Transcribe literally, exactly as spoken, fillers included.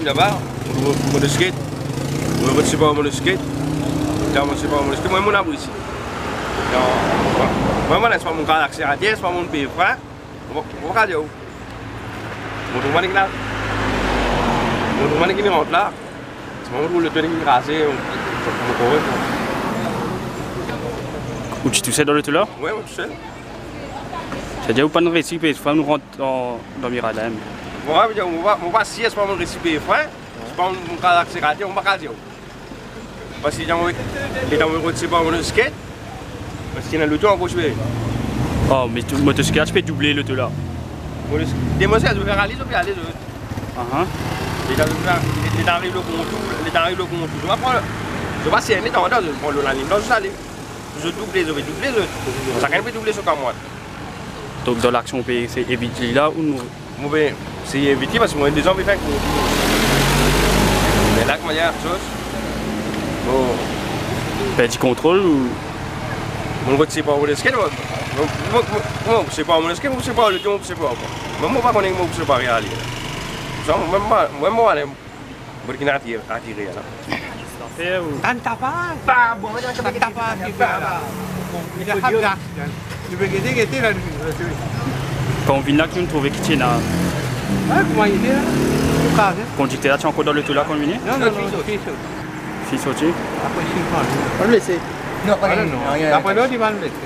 Laba, mo, mo, mo motosiklet. Mo, mo ti pran mo motosiklet. Kan mo ti pran mo motosiklet, mo, mo abri isi. Non, mwa, mwa, mwa, si pa mo karakter ater, si pa mo pey fren, mo, mo pa kapav dir ou. Mo trouv mwa nek la. Mo trouv mwa nek vinn rant la. Si pa mo trouv loto nek vinn kraze, mo, mo, mo trouv. Ou ti tousel dan loto la? Wi, mo tousel. Savedir ou pa'nn resi pey fren, nou rant dan, dan miray la mem. Mo pa, mo pa, mo pa sir si pa mo resi pey fren, si pa mo karakter ater, mo pa kapav dir ou. Parski letan mo, letan mo rod, ti pran mo motosiklet, parski ena loto ankor ti pe. Oh, me tou, motosiklet ti pe double loto la. Motosiklet, de motosiklet, zot pe ale, zot pe ale, zot. Ahan. Letan, letan, letan ariv lor kontour, letan ariv lor kontour, zot pa pran, zot pa serne, letan, letan, zot pran lor lalign, zot ale. Zot double, zot pe double, zot. Sakenn pe double so kamwad. Donk, dan laksion, ou pe sey evit li la, ou nou Mo pe sey evit li, parski mo deza pe fer kour. Me la, kouma dir, koz mo perdi kontrol ou? Mo rod, ti pran mo motosiklet, mo, mo, mo, mo, ti pran mo motosiklet, mo ti pran loto, mo ti pran ankor. Mem mo pa kone mo ti pran ale. Sa, mem pa, mem mo ale. Burkina atire, atire la. Zafer ou? Tann tapa. Pa bon, tann tapa, ki fer la. Li ena sa gras, tann. Nou pe gete, gete la, nou. Kan ou vinn la, ki ou trouve ki ti ena? Wi, kouma li ete la. Kaze. Kondikter la ti ankor dan loto la kan ou vini? Non, non, non, fini sorti. Fini sorti? Apre, si, pa. Pa blese? Non, pa, non, non. Apre, non, li pa blese.